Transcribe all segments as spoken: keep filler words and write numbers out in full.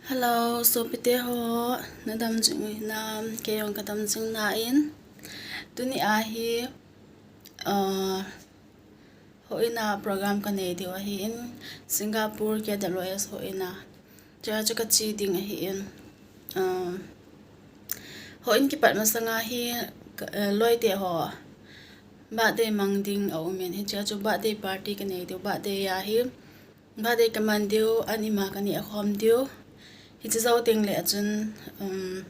Hello, sopite ho, nadam jing u hinam? Kei jong kadam jing nai. Tuni ahi, uh, houin a program kanei diu ahin, Singapore K W S houin a. Chua chu kache ding ahin. Uh, houin kipat masanga hi, ka, uh, loite ho birthday mang ding aumin, hichea chu birthday party kanei diu, birthday ahi. Birthday kaman diu, an ima kaneh khom diu. Hiche jou teng le chun, um,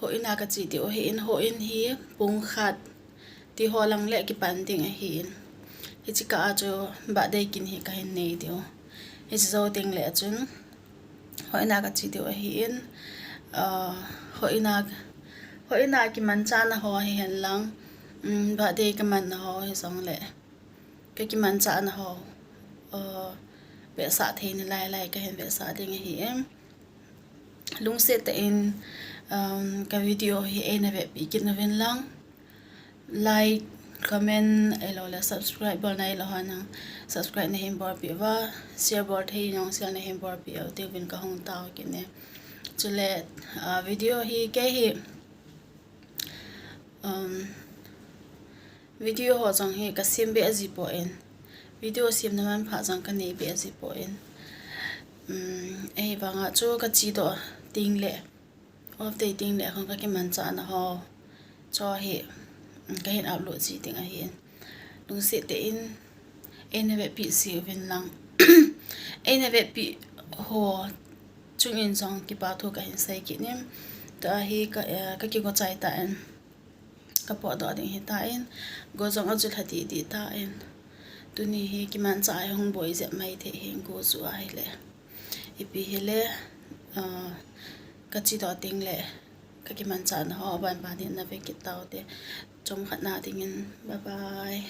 houin a kache diu ahin, houin hi pung khat ti ho lang le kipan ding ahin. Hiche kah a chu birthday kin hi kahin nei diu. Hiche jou teng le chun houin a kache diu ahin. Uh, houin a, houin a kimanchahna ho hihen lang, um, birthday kamanna ho hijong le kakimanchahna ho, uh, vetsah theina lai lai kahin vetsah ding ahi em. Lungset tah in, um, ka video hi eina vetpi kit nauvin lang, like, comment, ahilou le subscribe bol nailou ho nang subscribe nahin bolpeh uva, share bol thei nang share nahin bolpeh u tiuvin kahung tao kit e. Chule, uh, video hi kei hi, um, video ho jong hi kasem be aji poi. Video semna manpha jong kanei be aji poi. Um, ahivanga chu kache doh teng le, off day teng le khang kakimanchahna ho chu hi, um, kahin upload ji ding ahin. Lungset tah in eina vetpi ji uvin lang. Eina vetpi ho chung in jong kipa thu kahin sei kit e. Tua hi ka, eh, kakigo chai tan. Kapotdoh ding ahitan, go jong aju lha didi tan. Tuni hi kimanchah a hung boi jep mai thei hin go ju ahile. Ipi hile, ah, kache doh teng le kakimanchahna ho banban hin nave kit taute. Chomkhat na dingin, bye bye.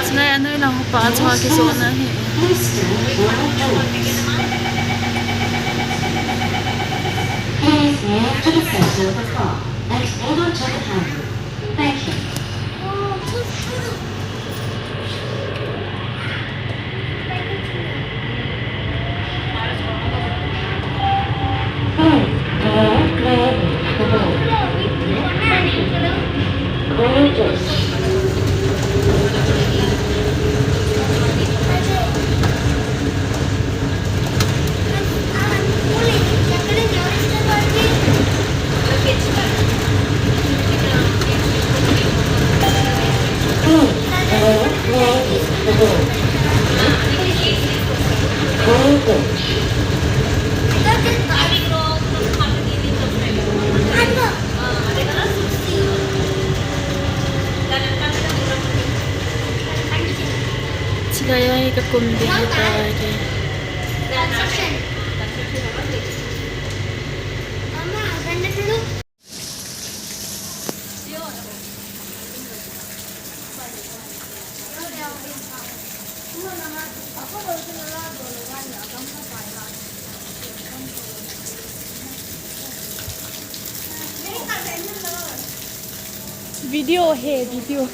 Chulai anoi lang upa chua kijohna hi. Please move to the center of the car and hold on to the handle. Thank you. Chulai a hi kakum ding ahitai. Video he, video.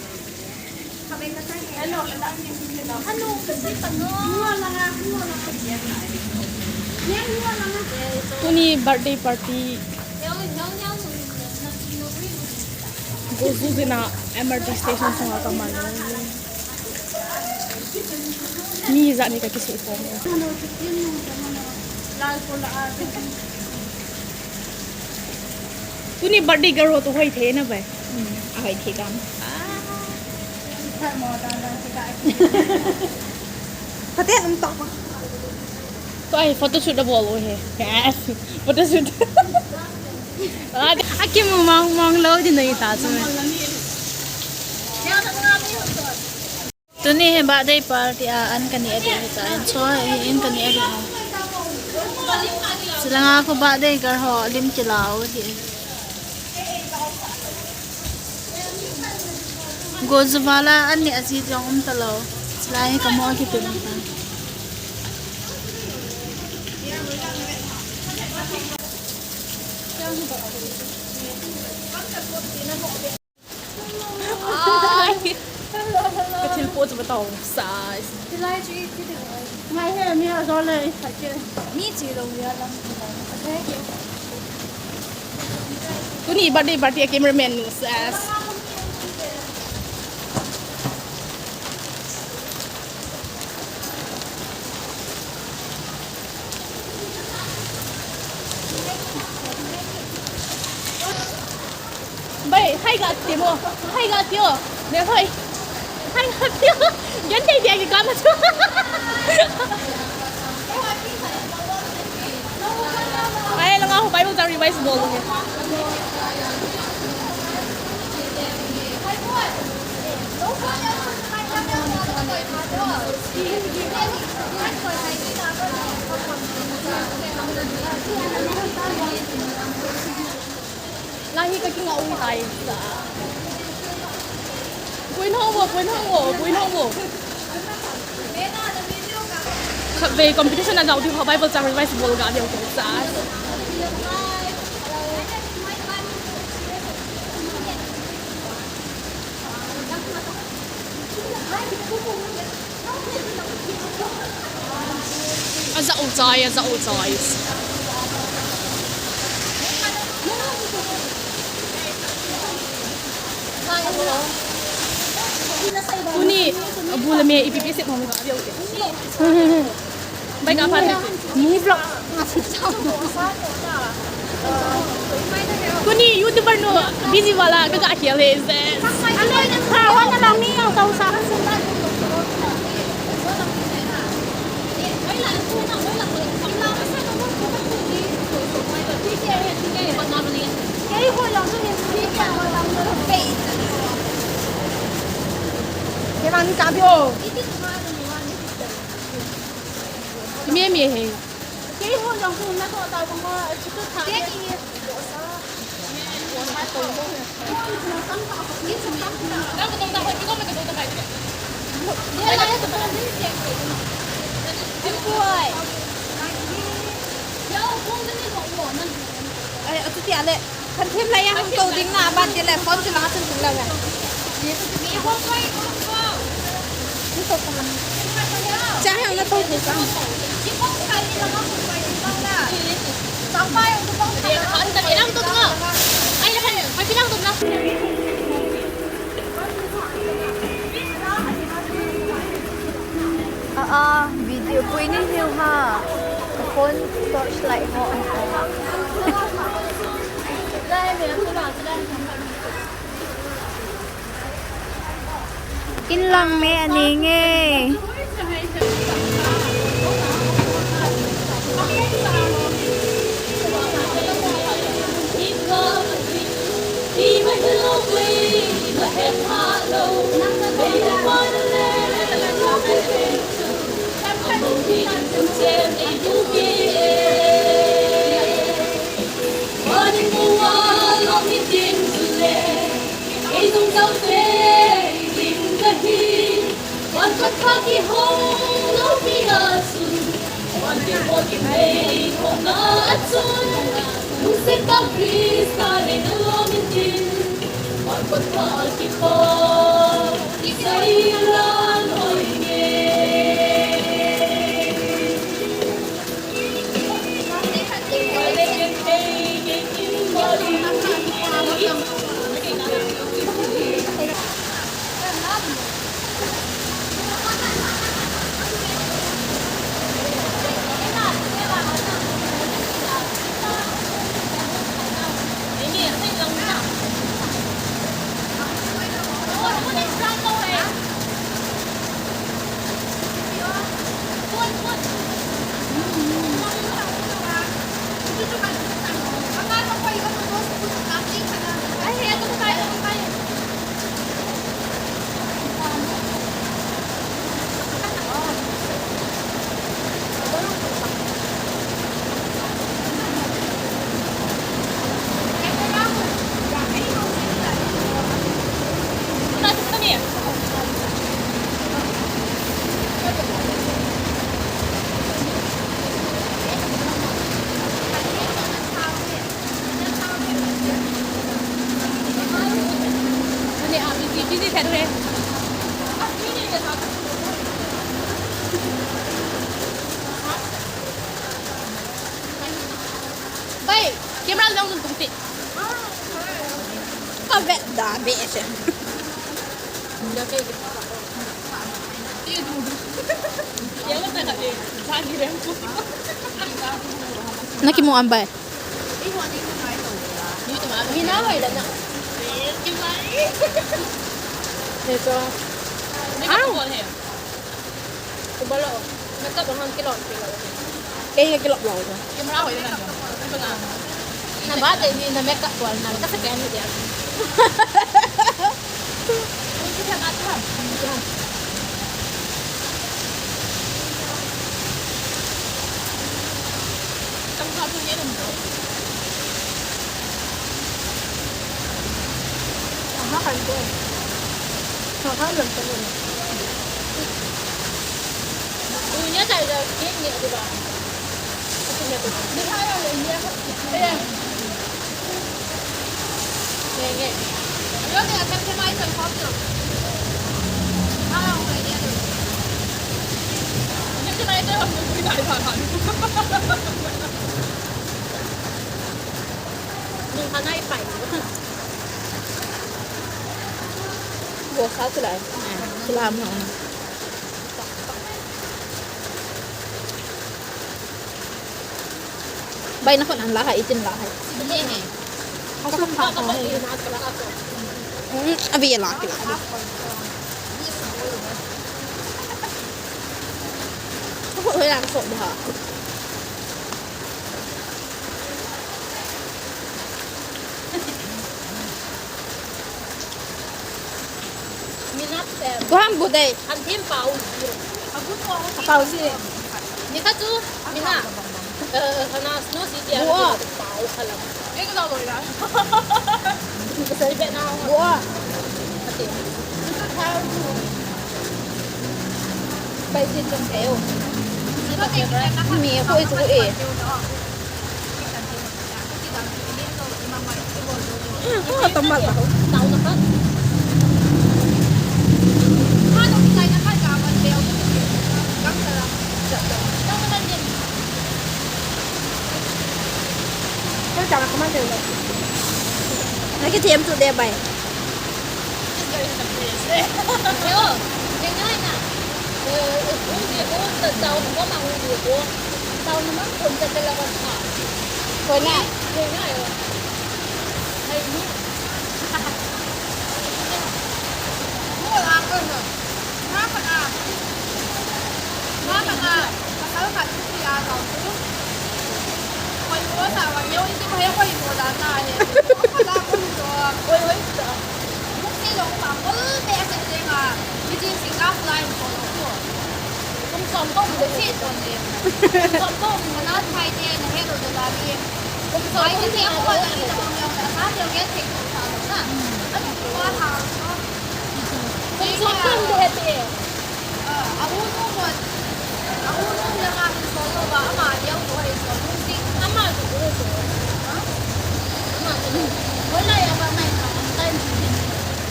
Tuni birthday party. Go jujina M R T station sunga kaman. Mi jat ni kakisukhom e. Tuni birthday girl ho toh hoithei na bai. Ahoithei tam. Phaten um tah pa. Tua hi photoshoot abol u hi. Yes. Photoshoot. Akimu mong mong lou ding ahitai chu. Tuni hi birthday party a an kaneh ding ahitai, chua hi in kaneh ding. Chulanga khu birthday girl ho lim kilau hi. Go ju vala an neh ji jong um talou. Chulai hi kamu kipin ta. Thil po chu ba tao sa. Hilai chu i kiti ngai. Ngai he, mi a zo le, i sa ke. Mi chi lo ya lam. Tuni birthday party a cameraman nu sa. Bai, hai ga ti mo. Hai ga ti o. Ne hoi. Hai ga ti o. Gen te dia ki kam chu. Ai, langa ho Bible chang revise bol lo. Lahi ka kinga ui tai. Pui nong wo, pui nong wo, pui nong wo. Khatvei competition a jao diu ho Bible chang revise bol ga diu ko sa. A zau chai, a zau chai. Tuni, bu le me ipi ipi sep hong ka veu te. Bai ka phat. Mi vlog. Tuni YouTuber nu busy wala ka ga khel he se. Ano na sa wa na lang ni ang tau sa. Kei ho jong chu hin mi kei ho jong chu. Kei vang ni ka bi o. Mi mi he. Kei ho jong chu na to ta ko ma chu tu tha. Ai, atu ti ale. Kan thim lai a hung to ding na, aban ti le, phone chu langa chun tung langa. Ni to ka. Cha he na to thei ka. A, a, video pui ni hiu ha. Ka phone torch light ho. In lang me a ning e. Ka vet da be se. Na kimu am bai. Mina hoi la na. He to. Au. Kubalo. Makeup hang kilom kilom. Kei he kilom lom. Camera hoi na. Na ba te ni na makeup wal na ka sa kaya ni dia. Bo sa sila. Sila mo. Bai na khun an la hai, itin la hai. Ye he. Ka khun pha pha hai. Hmm, abi la ki la. Ka khun hoi la ka so ba. Guam bu dei. An thim pau. Pau si. Ni kha chu, mi na. Eh, eh, hana snow city a. Bu a. Pau khala. Ni ka lo ya. Ka sai be na. Bu a. Ati. Bai si chung keu. Mi ko i chu e.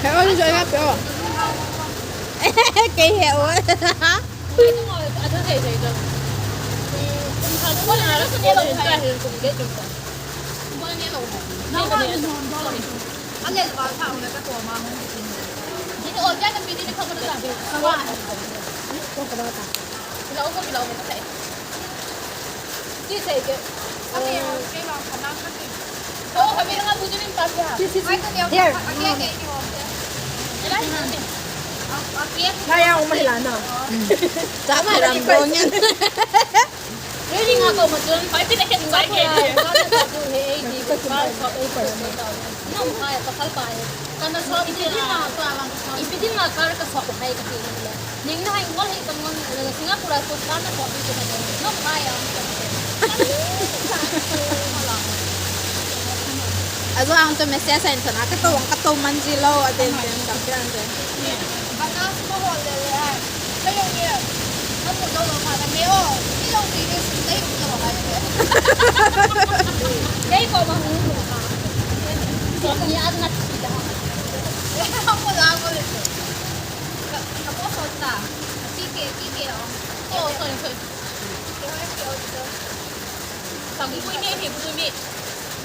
He o, ni join a pe o. Kei he o. There. Naya, umay lang, no? Sa kiramdam yan. Really nga ko, matun. Five minutes, five minutes. Nam kaya, pasal pa eh. Kana so, ipi din nga, ipi din nga, kar ka so, hai ka tingin nila. Ning na hai ngol hai ka ngol, Singapore ko sana ko, ipi na ko. Nam kaya. Ajo ang to message sa insan, ah, kato, ang kato man jilou, atin, atin, atin, atin.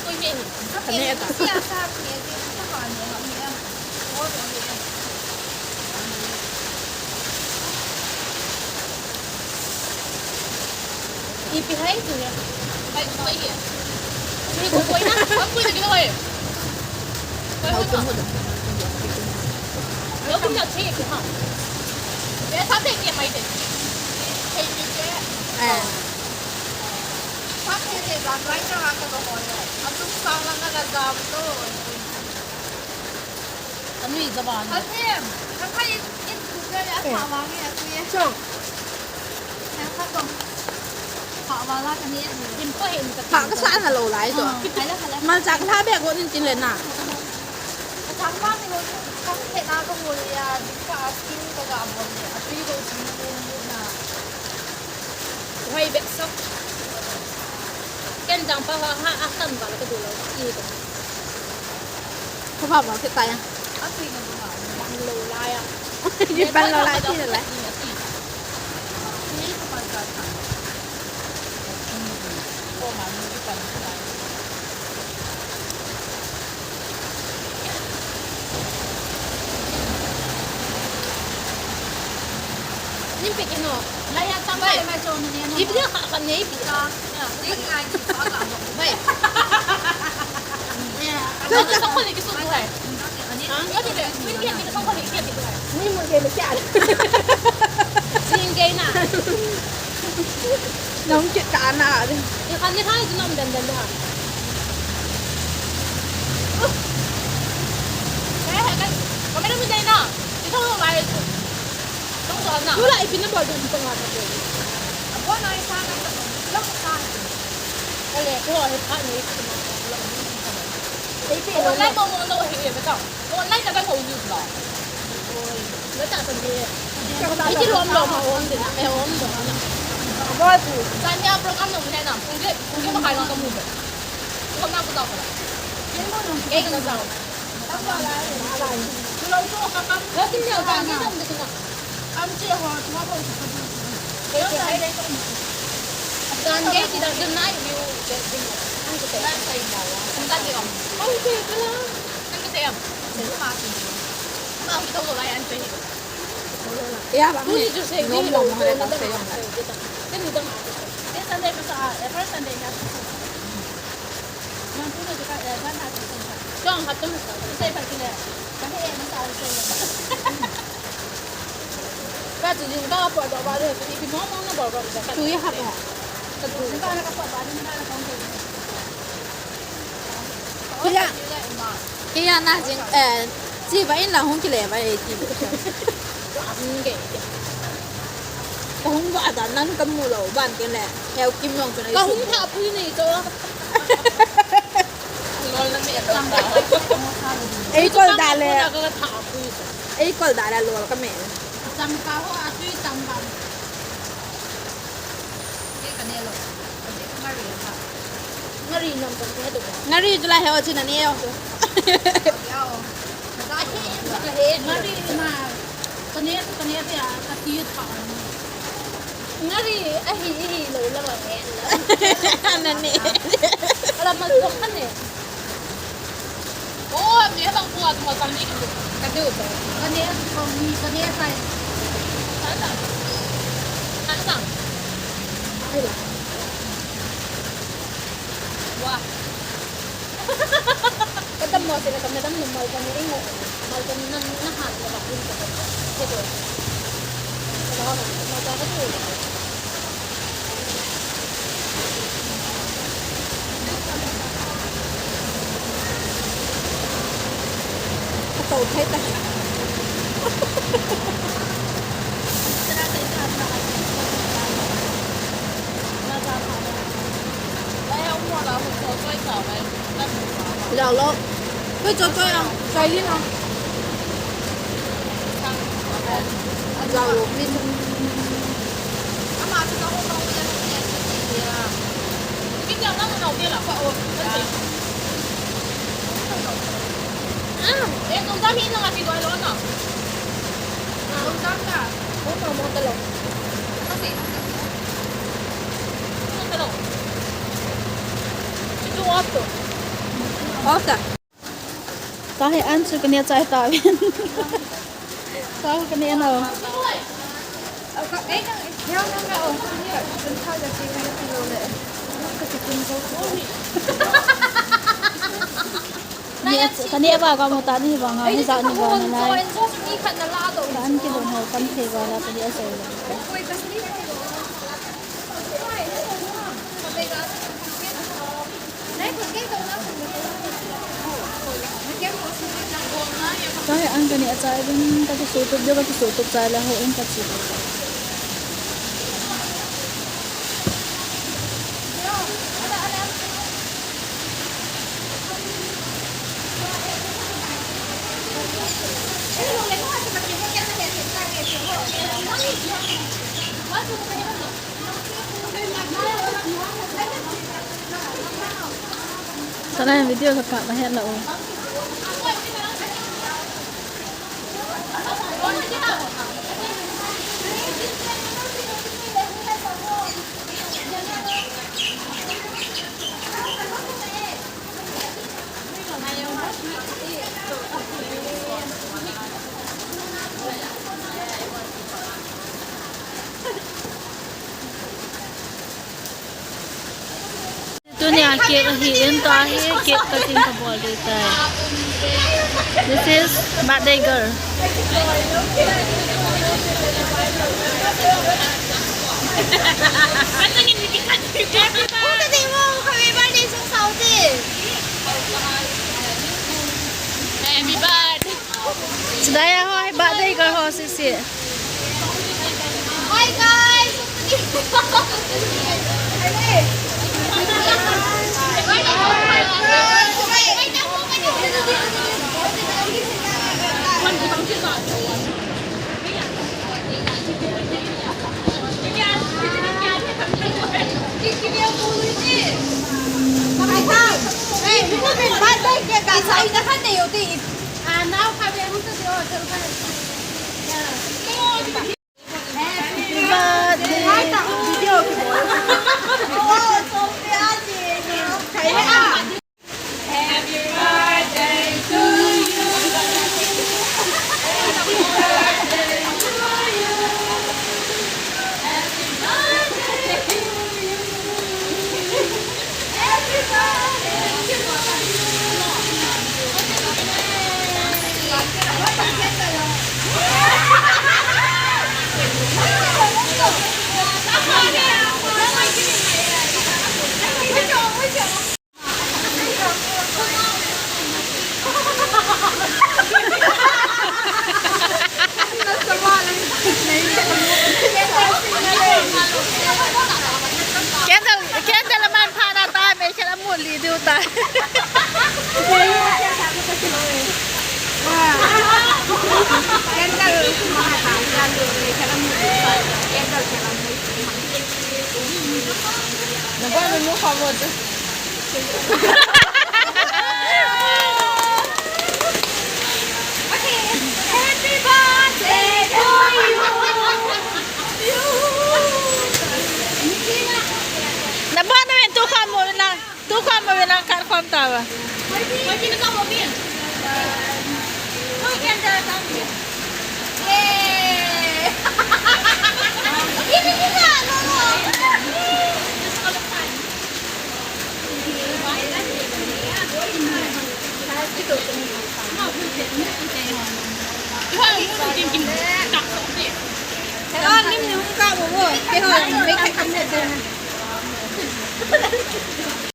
Kane ta. Ipi hai tu ya. Hai, koi ya. Ni ko koi na, ko koi na koi. Koi na. Lo kum na che ha. Ya sa te ke mai te. Che ni che. Eh. Sa te te ba kai ta ha ka ko. Atum sa la na la jam to. Anui jawang. Ahem. Ka khai in tu ga ya sa wa nge a tu ye. Chong. Sa ka tong. Sa wa la ka ni. Hin ko hin ka. Pha ka sa na lo lai to. Ah, khai la, khai la. Malcha ka la be ko nin tin le na. Ka sa ma ni lo. Ka he na ka mo ya. Ka a skin ka ga mo ya. A tu ko skin ko na. Wai be sok. Ken jang pa ha, ha, a kan ba la ka du lo. I ka. Ka ba ba ke ta ya. A sui na ba. Ban lo la ya. Ye ban lo la ti la. Nim pe kino. Lai ya tang lai mai so ni no. Ibi dia ka ka nei bi. Ka. Ni ngai ki pa ka mo. Mai. Ya. Ka sa ko ni ki su tu hai. Ha? Ni mo ke me kya. Sing ke na. Nong kit ka na. Ni kan ni hai tu nom dan dan da. Hai hai kan. Kamera mu dai na. Ito mo mai. Nong so na. Tula ipin na bol dun pa nga ka. Abo na isa na. Lo sa. Ale ko he pa ni. Ei pe. Online mo mo no he he ta. Online na ba mo use la. Oi. Ba ta sa ni. Ai ti lom lom ma on de na, eh, on de na. Ba tu. Sa ni a program no he na. Kung ke, kung ke ma kai no ka mu. Ko na ku ta ko. Ke ka na sa. Ba ti ni a ka ni dong de na. Am che ho, tu ho. Ke ke. Dan ke ti da night view. An ke te. An ke te. An ke te. Ya, ba. Tuni chu sei nom nom mo hare ta sei yong. Tuni dang. Te Sunday masa, eh, first Sunday na. Man tuni chu ka, eh, ban ha chu. Chong hat tum sa. Sei ba kile. Ka he masa sei. Ka chu jing ka po do ba le, ipi mo mo na ba ba ka. Tu ye ha ba. Ka tu. Ka na ka po ba ni na ka ko. Kei a, kei a na jing, eh, chi va in la hung kile va e ti. Ka hung va da nan ka mu lo ban ke le. Heu Kim Yong Chun ai. Ka hung tha pui nei to. Ei kol da le. Ka tha pui. Ei kol da le lo ka me. Cham ka ho a tui cham ba. Ngari nam kan he do. Ngari tu la he o chu na ne o chu. Ngari ma. Kane tu kane tu ya ka ti tha. Ngari a hi hi lo la ma he. Na ne. Ala ma ko kane. Oh, mi ha bang kuat mo kami. Kadu to. Kane ko mi kane sai. Sana. Sana. Ai la. Wah. Kadam mo sila kami dam normal kami ingo. Normal kami nang nahan na bakun ko. Kadu. Wah, normal kami. Ka to thei ta. Jao lo. Koi cho cho ya. Choi lin a. Jao lo. Mi chu. Ama chu na ho ma ho ya na ya. Ki ja na na ke la pa o. Ah, eh, nung dami na nga si Doi lo na. Ah, nung dami na. Mo mo mo talo. Kasi. Mo talo. Situ ato. Off ta. Tahi an chu kaneh chai tauvin. Tahi kaneh nau. Kaneh ba kamu tani vanga, hijat ni vanga nai. Kan kidong ho, kan thei vanga, kaneh asei. Tahi an kaneh chai uvin, kakisutup diu, kakisutup chai le houin kache. Sana video ka pa ma het la o. Tunia cake ahin, tahi cake cutting kabol ding tai. This is birthday girl. Happy birthday. Happy birthday. Chidai a ho, hi birthday girl ho sisi. Hi guys. Candle, candle aman thana ta, mei khat amun li diu ta. Candle aman thana ta, mei khat amun li diu ta. Candle khat amun li diu ta. Nabon na uvin, tu khom mo uvin lang. Tu khom mo uvin lang, khat khom tauva.